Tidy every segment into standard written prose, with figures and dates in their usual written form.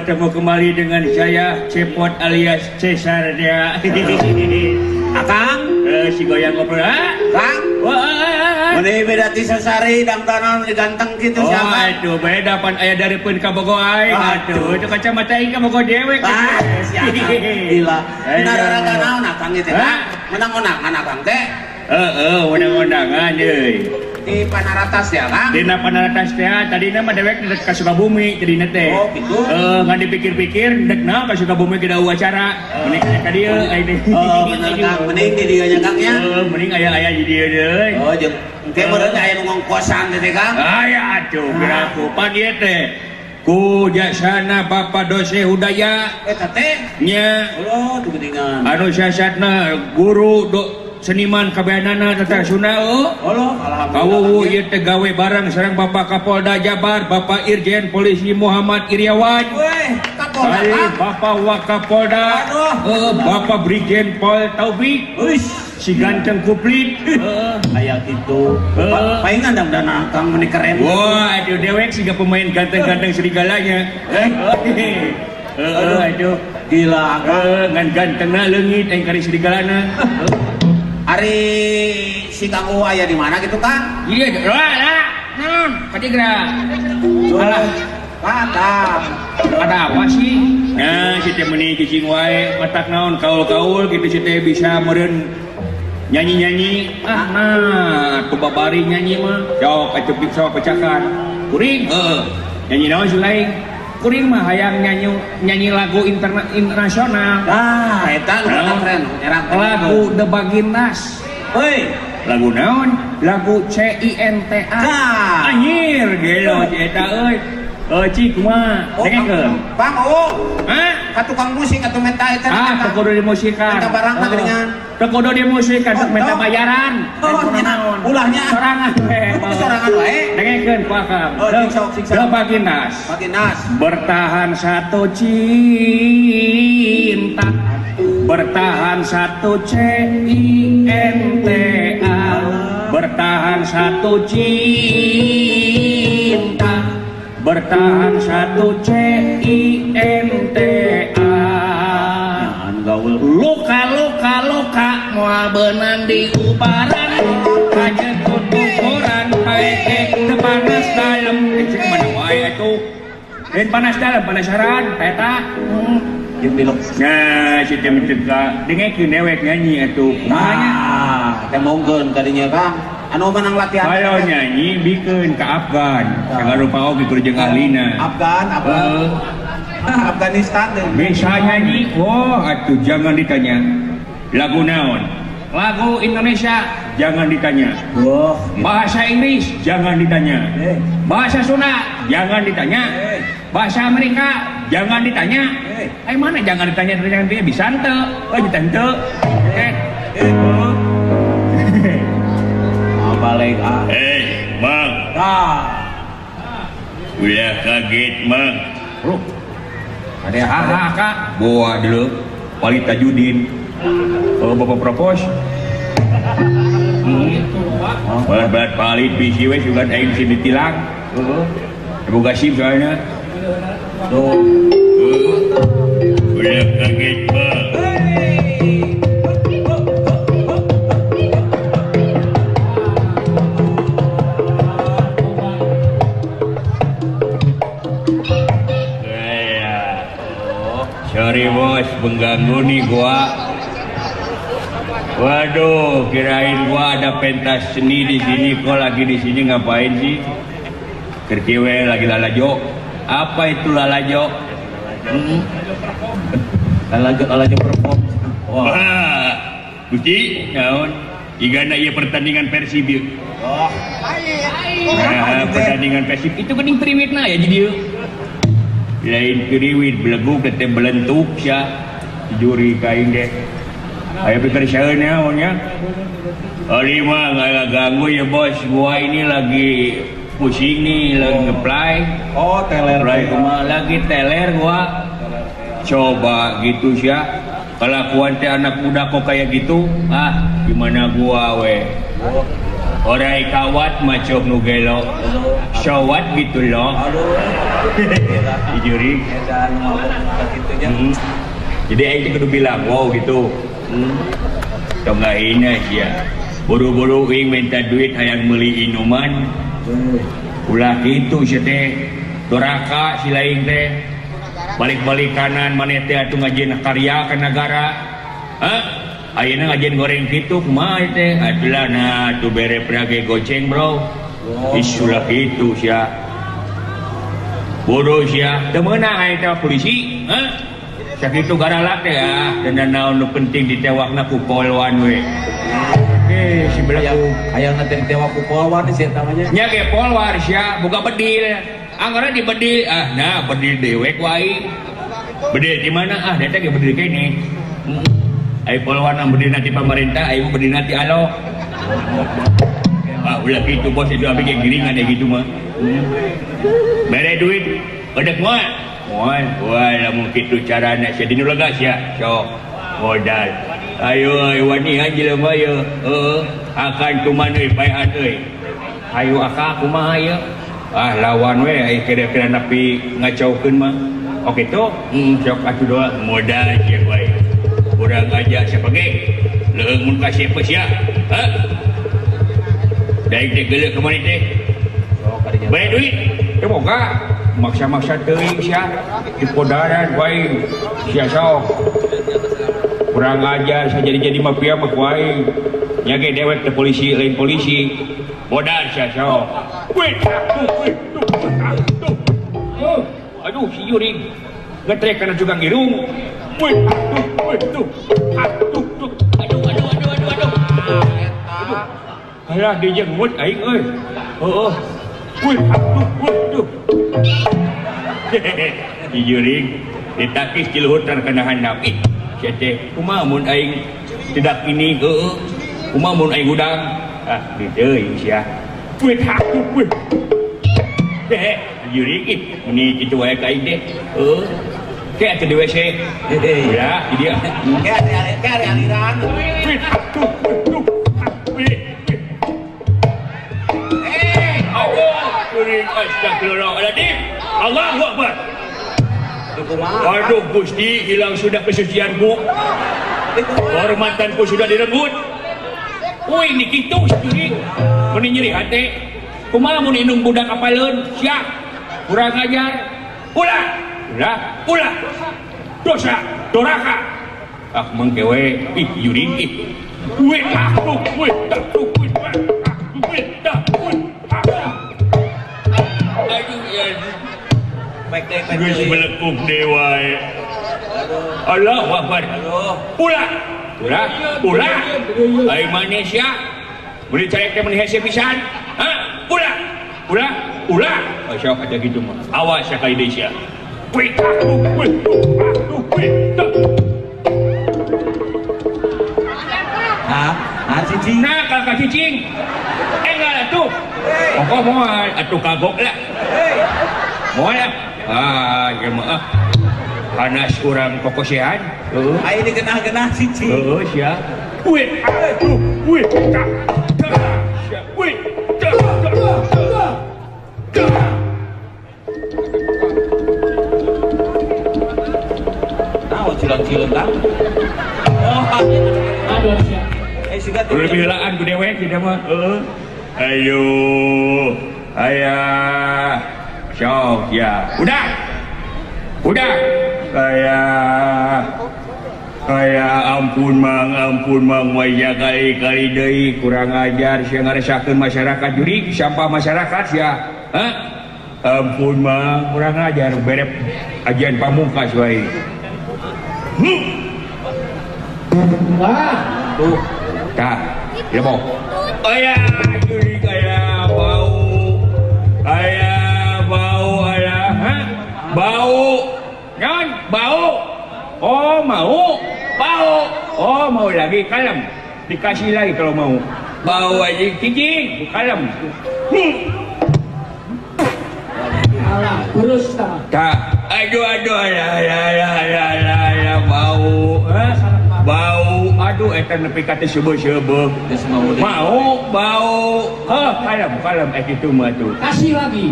Bertemu kembali dengan saya Cepot alias Cesar dia. Akang, si goyang ngobrol. Kang, meni beda ti sasari dangdanan ganteng gitu oh, siapa? Aduh, beda pan aya dari pun ka Bogo aing. Aduh, itu kacamata aing ka Bogo dewek. Ah, siapa? Gila. Nararaga naon akang ieu teh? Menang undangan akang teh? Heeh, menang undangan euy. Di Panaratas ya, Kang? Dina Panaratas teh, tadina mah dewek dek ka Sukabumi jadina teh. Oh, gitu. Ngan dipikir-pikir dek naon ka Sukabumi kita upacara. Mending ka dieu aing teh. Oh, bener Kang, mending di dieu nya Kang nya. Heeh, mending aya-aya di dieu deui. Oh, jeung engke meureun aya nu ngongkosan teh Kang. Aya atuh, piraku pan ieu teh. Ku jasana Bapak Dose Hudaya. Eta teh nya. Oh, tuh geuningan. Anu sasatna guru seniman kabehanana tata Sunda oh. Kawuwu ieu teh gawe bareng sareng Bapak Kapolda Jabar, Bapak Irjen Polisi Muhammad Iriawan. Weh, Kapolda. Bapak Wakapolda. Bapak Brigjen Pol Taufik. Uish, si ganteng kuplit. Heeh, aya kitu. Paingan dangdana Kang meni keren. Wah, aduh dewek siga pemain ganteng-ganteng serigalanya. Heeh, aduh. Gila Kang. Ngan gantengna leungit aing kari serigalana. Ari si Kang Uwa aya di mana gitu Kang? Iya, lah, lah. Naon? Katigra. Alah, kata. Ada apa sih? Nah, si teh meuni cicing wae, matak naon kaul-kaul gitu si teh bisa meureun nyanyi-nyanyi. Ah, nah, babari nyanyi mah. Jauh atuh sok pecakan. Kuring, heeh. Nyanyi naon sih lain? Kuring mah hayang nyanyi nyanyi lagu internasional. Ah, eta nu keren, nyerang lagu The Bagindas. Heuy, lagu naon? Lagu CINTA. Nah, anjir gelo eta euy. Cik kumaha? Dengekeun. Bang, oh. Hah? Ka tukang musik atuh menta eta. Ah, teu kudu dimusikan. Menta barang mah geuningan. Teu kudu dimusikan, menta bayaran. Oh, ulahnya. Sorangan we. Sorangan wae. Dengekeun ku akang. The Bagindas. Bagindas. Bertahan satu cinta. Bertahan satu CINTA. Bertahan satu cinta. Bertahan satu CINTA. Luka luka luka moal beunang di ubaran kajeun tuturan paeke teu panas dalem. Cek mana wae atuh. Lain panas dalem penasaran eta. Jeung bilok. Nah, si teh teh dengekeun dewek nyanyi atuh. Kumaha nya? Teh mongkeun kadinya Kang. Anu menang latihan. Kalau nyanyi bikeun ka Afgan. Sagala rupa oge kudu jeung ahlina. Afgan, Afgan. Afghanistan deh. Bisa nyanyi? Oh, atuh jangan ditanya. Lagu naon? Lagu Indonesia jangan ditanya. Oh, gitu. Bahasa Inggris jangan ditanya. Bahasa Sunda jangan ditanya. Bahasa Amerika jangan ditanya. Mana jangan ditanya jangan ditanya bisa henteu. Oh, ditanya henteu. Balik ah. Bang. Ah. Udah kaget, Bang. Bro. Ada haha Kak. Bawa dulu Wali Tajudin. Oh, Bapak propose. Berat palit bisi we sugan aing sih ditilang. Heeh. Boga SIM soalnya. Tuh. Udah kaget, Bang. Sorry bos, mengganggu nih gua. Waduh, kirain gua ada pentas seni di sini, kok lagi di sini ngapain sih? Kerkiwe lagi lalajo. Apa itu lalajo? Lalajo, lalajo perform. Wah, Gusti, naon? Igana ieu pertandingan Persib ieu. Oh. Nah, pertandingan Persib itu geuning priwitna ya jadi ieu. Lain kiriwit beleguk teh belentuk sia juri kain deh. Ayo pikir saeun nya. Ari mah nggak ganggu ya bos, gua ini lagi pusing nih, lagi ngeplay. Oh, teler. Play kumaha lagi teler gua. Coba gitu sia. Kelakuan teh anak muda kok kayak gitu, ah gimana gua we. Orai kawat macok nu gelo. Sawat gitu loh. Aduh. Dijuri. Edan mabok kitunya. Jadi aing teh kudu bilang wow gitu. Tong hina sia. Buru-buru aing minta duit hayang meuli inuman. Ulah kitu sia teh. Doraka si lain teh. Balik-balik kanan maneh teh atuh ngajieun karya ka nagara. Hah? Ayeuna ngajieun goreng kitu kumaha teh? Atulah nah atuh bere prage goceng bro. Isulah kitu sia. Bodoh sia, teu meunang aya teh polisi, hah? Sakitu garalak teh ah, dan naon nu penting ditewakna ku polwan we. Si belaku hayang teh ditewak ku polwan si eta mah nya. Nya ge polwan sia, boga bedil. Anggaran di bedil, ah nah bedil dewek wae. Bedil di mana? Ah, eta ge bedil kene. Ai polwan bedil nanti pemerintah, ai bedil nanti alo. Ah, ulah kitu bos itu abi ge giringan deh gitu mah. Mere duit, edek moal. Moal, wah lamun kitu carana sia dinu lega sia. Sok modal. Ayo ayo wani jelema ye. Heeh, akan kuman euy paehan euy. Ayo akak kumaha ye? Ah lawan we ai kira-kira nepi ngacaukeun mah. Oke tuh, sok atuh doa modal sia wae. Urang aja siapa ge? Leuheung mun ka siapa sia? Hah? Daik teh geuleuh ka maneh teh? Bae duit, teu boga. Maksa-maksa teuing sia di podaran wae sia sok. Kurang ajar sia jadi-jadi mafia mah ku aing. Nya ge dewek teh polisi lain polisi. Modal sia sok. Wih, tuh. Aduh si juring. Ngetrek kana juga ngirung. Wih, tuh, tuh, tuh. Aduh, aduh, aduh, aduh, aduh. Alah dijenggut aing euy. Heeh. Wih, tuh, tuh. Si juring ditakis di luhur kana handap. Ih, sia teh kumaha mun aing tidak ini heueuh. Kumaha mun aing hudang? Ah, diteuing sia. Wih, tuh, wih. Hehe, juring ih, meni kitu wae ka aing teh. Heueuh. Kayak atuh di WC. Ulah, di dia. Kayak ada aliran. Wih, tuh, tuh. Wih. Astagfirullahaladzim. Allahu Akbar. Waduh Gusti, hilang sudah kesucianku. Kehormatanku sudah direnggut. Wih, ini kitu sendiri. Meni nyeri hati. Kumaha mun indung budak apaleun? Sia. Kurang ajar. Ulah. Ulah, ulah. Dosa, doraka. Ah mengke we, ih juring ih. Wih, tuh, wih, tuh, wih, wih, tuh, wih. Aduh ya. Geus melekuk dewa. Allahu Akbar. Ulah. Ulah, ulah. Ai manusia beli carek teh meni hese pisan. Hah? Ulah. Ulah, ulah. Sok ada gitu mah. Awas ya ka Indonesia. Wih, tuh, wih, tuh, wih, tuh. Ah, cicing. Nah, kalau cicing. Enggak lah tuh. Pokok moal atuh kagok lah. Moal lah. Ah, ya mah. Panas urang kokosehan. Heeh. Ayo digenah-genah cicing. Heeh, sia. Wih, tuh, wih, tah. Sia, wih, tah, tah. Tah. Tahu cilon-cilon tah. Oh, aduh sia. Eh, siga teh. Lebih heulaan ku dewek kita mah. Heeh. Ayo, ayah, sok ya, udah, udah, ayah, ayah, ampun mang, wajah kali-kali deui kurang ajar, sia ngaresakeun masyarakat jurig, sampah masyarakat sia, hah? Ampun mang, kurang ajar, berep ajian pamungkas wae. Wah, tuh, tah, lebo. Ayah, jurig ayah bau, ayah bau, ayah, hah? Bau, kan? Bau, oh mau, bau, oh mau lagi kalem, dikasih lagi kalau mau, bau aja cicing, kalem. Alah, terus tak? Tak, aduh, aduh, alah, alah, alah, alah, alah, bau, hah? Bau, aduh. Aduh eta nepi ka teh seubeuh-seubeuh. Mau bau. Heuh, kalem kalem kitu mah tuh. Kasih lagi.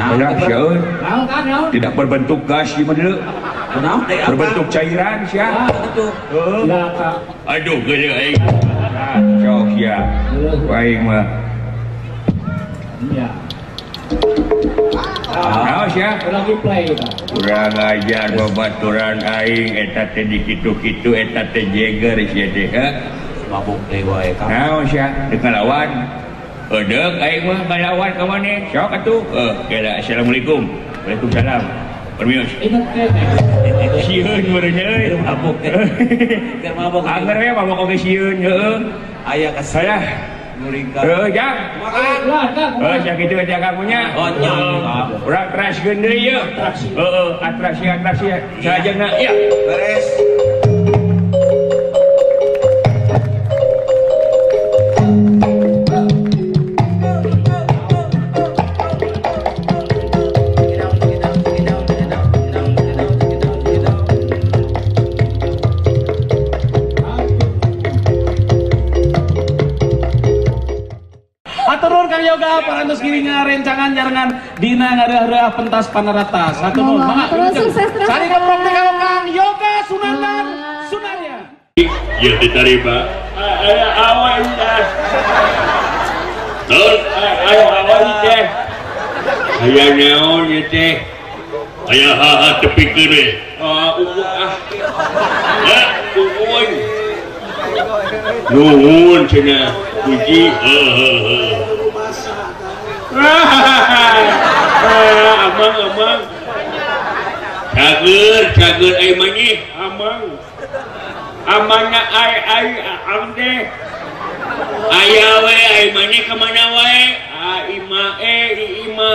Nah, tidak berbentuk gas gimana? Berbentuk cairan sih. Aduh, gede aing. Sok ya. Aing mah. Iya. Naon sia? Lagi play kita. Kurang ajar babaturan aing eta teh di kitu-kitu eta teh jeger sia teh. Mabuk deui wae ka. Naon sia? Deuk ngalawan. Edeuk aing mah ngalawan ka maneh. Sok atuh. Kela assalamualaikum. Waalaikumsalam. Permios. Sieun meureun euy. Mabuk. Keur mabuk. Angger we mabuk oge sieun heueuh. Aya ka saya. Heuh, Jang. Heuh, sakitu aja kamunya. Oh, nya. Urang teraskeun deui yeuh. Heeh, atraksi-atraksi salajengna. Ya. Beres. Yoga parantos giringa rencangan nyarengan dina ngareuh-reuh pentas panarata. Satu nuhun. Mangga sukses terus. Sari keprok teh Kang Yoga Sunandar Sunarya. Ya diterima. Ayo awal teh. Tur, ayo awal teh. Aya naon ieu teh? Aya haha tepikeun we. Ah, ah. Ya, uun. Nuhun cenah. Puji. Heuh. Amang amang cager cager ai manyih amang amangna ai ai am teh aya we ai manyih ka mana wae a ima e i ima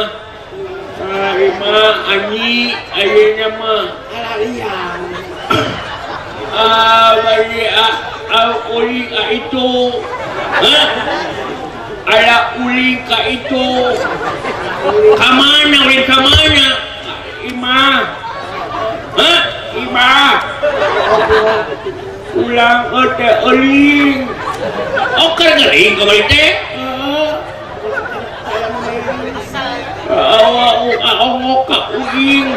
a ima anyi ayeuna mah alalian a bari a uli ka itu hah ala uli ka itu kamana ulin kamana imah hah imah ulang teh euling oh keur geuring kamari teh awak ka uing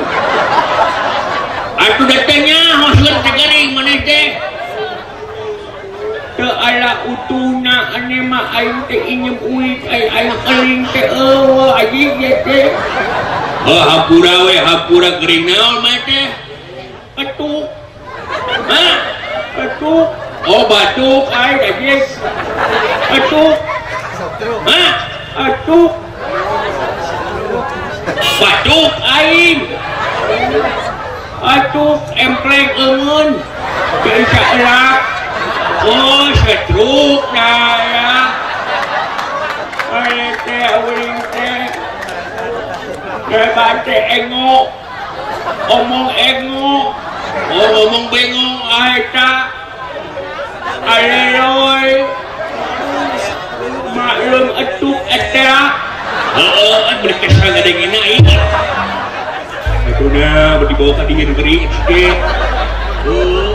atuh da teh nyaho sieun teh geuring maneh teh teu ala utuna ane mah aing teh injem uing aing euling teh eueuh anjing ye teh heuh hampura we hampura geuring naon mah teh ketuk hah ketuk oh batuk aing anjing ketuk hah ketuk batuk aing atuk empleng eungeun bisa elak. Oh, setruk dah ya. Aing teh uling teh. Teh teh engok. Omong engok. Oh, ngomong bengong aing ta. Aleloy. Maklum etuk eta. Heeh, an beuki kesal ngadengena aing. Atuh na dibawa ka dieu geuring teh. Heuh.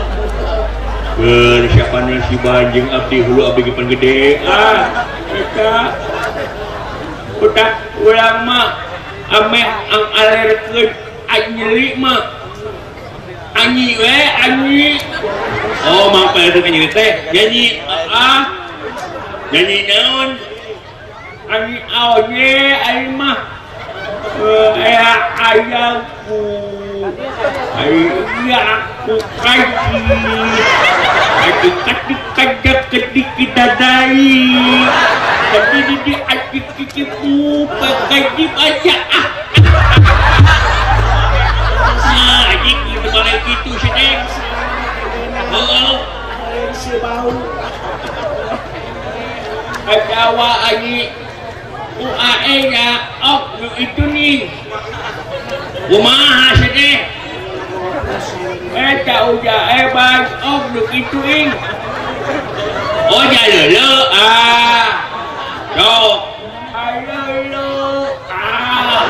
Siapa si banjeng abdi hulu abdi gepan gede ah eta utak urang mah ameh ang alerkeun anyeli mah anyi we anyi oh mah palerkeun anyi teh nyanyi ah nyanyi naon anyi aonye aing mah ayangku ayangku kaji adik adik kajak kedik kita dai tapi di adik kikiku pakai aja ah nah adik gitu balai gitu sedeng oh Jawa aji UAE ya oh itu nih kumaha sedeh eta udah bang oh nu kitu ing oh jalele ah sok alele ah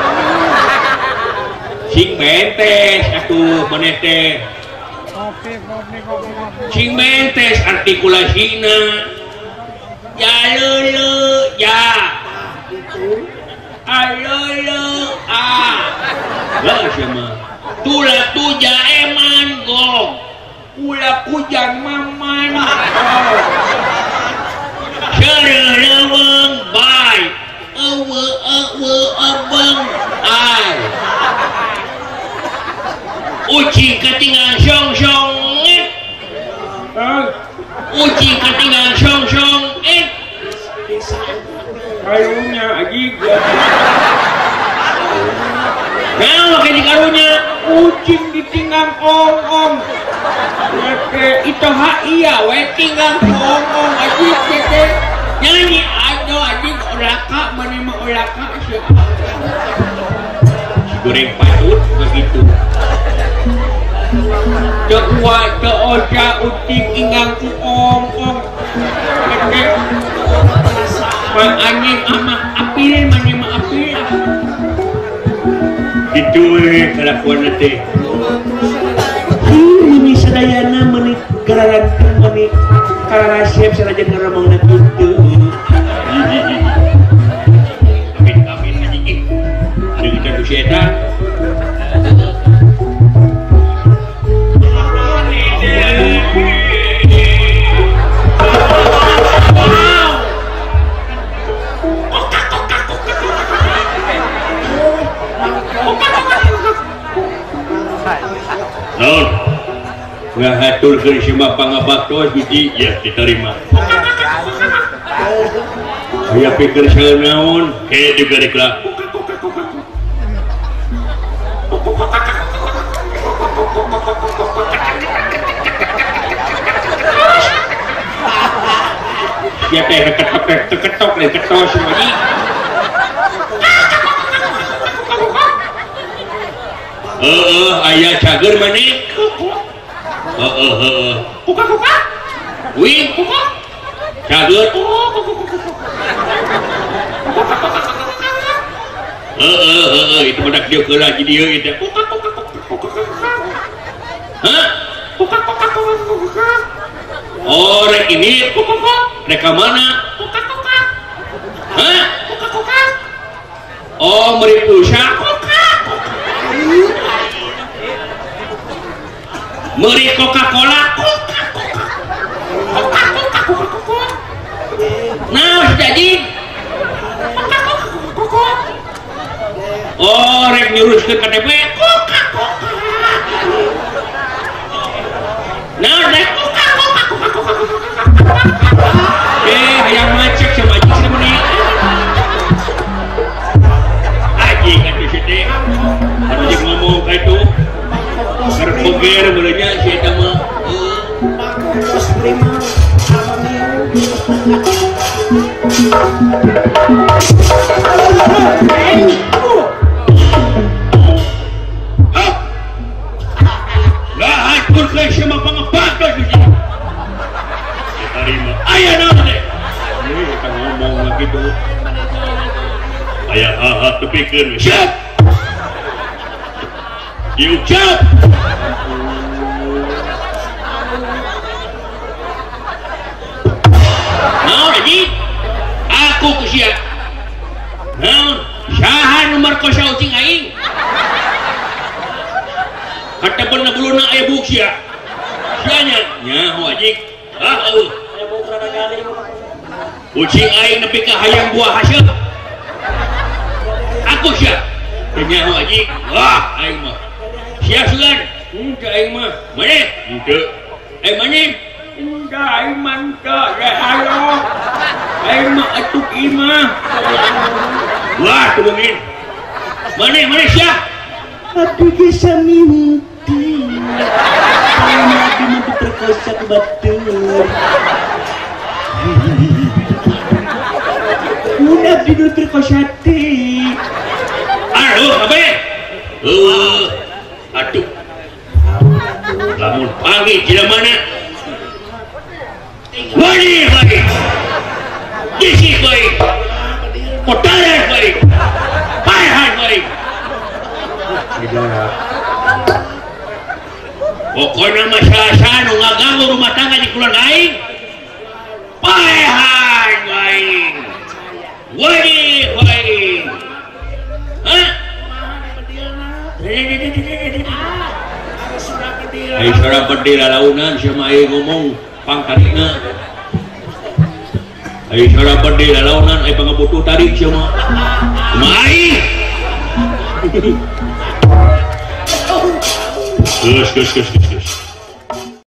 Sing bentes atuh maneh teh. Sing bentes artikulasina. Ya lulu ya. Alulu a. Lah sia mah. Tula tuja eman gong. Ula kujan maman. Seureuh leuweung bae. Eueuh eueuh ebeng ai. Ucing ketinggalan song song eh. Ucing ketinggalan song song eh. Karunya aji. Nah, make di karunya ucing ditinggang ong ong. Itu hak iya we tinggang ong ong aji teh. Nyanyi aduh aji olaka mana mah olaka siapa. Si goreng patut begitu. Teua teoja ucing inggang ku ong ong. Mang angin amah apil mana mah apil. Gitu we kalakuan teh. Meni sadayana meni gararanteng meni kararasep sanajan ngaramangna kitu. Amin amin anjing. Aduh kita ku si eta. Naon? Ngahaturkeun si pangabaktos hiji ya diterima. Aya pikir saeun naon? Ke juga rek lah. Ya teh ketok ketok ketos lagi. Heeh, aya cager maneh. Heeh heeh. Kuka kuka. Wih, kuka. Cager. Heeh heeh, itu mendak dieu heula di dieu ieu teh. Kuka kuka kuka kuka. Hah? Kuka kuka kuka. Oh, rek ini kuka kuka. Rek ka mana? Kuka kuka. Hah? Kuka kuka. Oh, meuri pulsa. Kuka. Meri Coca-Cola. Coca Coca Coca Coca. Nah, jadi Coca Coca Coca. Oh, rek nyuruskeun KTP. Coca Coca. Nah, rek Coca Coca Coca Coca Coca. Eh, hayang macet sama anjing sia meni. Anjing atuh si teh. Anu jeung ngomong ka itu. Berpoger mulanya si eta mah. Bos prima Lah haturkeun sia mah pangabatos hiji. Diterima. Aya naon teh? Eta ngomong mah kitu. Aya haha tepikeun. Siap. Diucap. Naon anjing? Aku ku sia. Naon? Saha nu markosa ucing aing? Katebeuna buluna aya buuk sia. Sia nya nyaho anjing. Ah eueuh. Ucing aing nepi ka hayang buah haseum. Aku sia. Teu nyaho anjing. Wah, aing mah. Sia sugan, henteu aing mah. Maneh? Henteu. Eh maneh? Henteu aing mah henteu. Ya hayo. Aing mah atuk imah. Wah, teu Maneh, maneh sia. Abdi geus mimpi. Aing abdi mah diperkosa ku batur. Mun abdi nu diperkosa teh. Aduh, kabeh. Heueuh. Aduh. Lamun panggih jelema mana? Wani baik. Disik baik. Kotaran baik. Paehan baik. Pokoknya masalah nu ngaganggu rumah tangga di keluarga aing. Paehan aing. Wadi aing. Hah? Ai suara bedil lalaunan sia mah aing ngomong pangkarina. Ai suara bedil lalaunan ai pangabutuh tarik sia mah. Kumaha aing? Geus geus geus geus.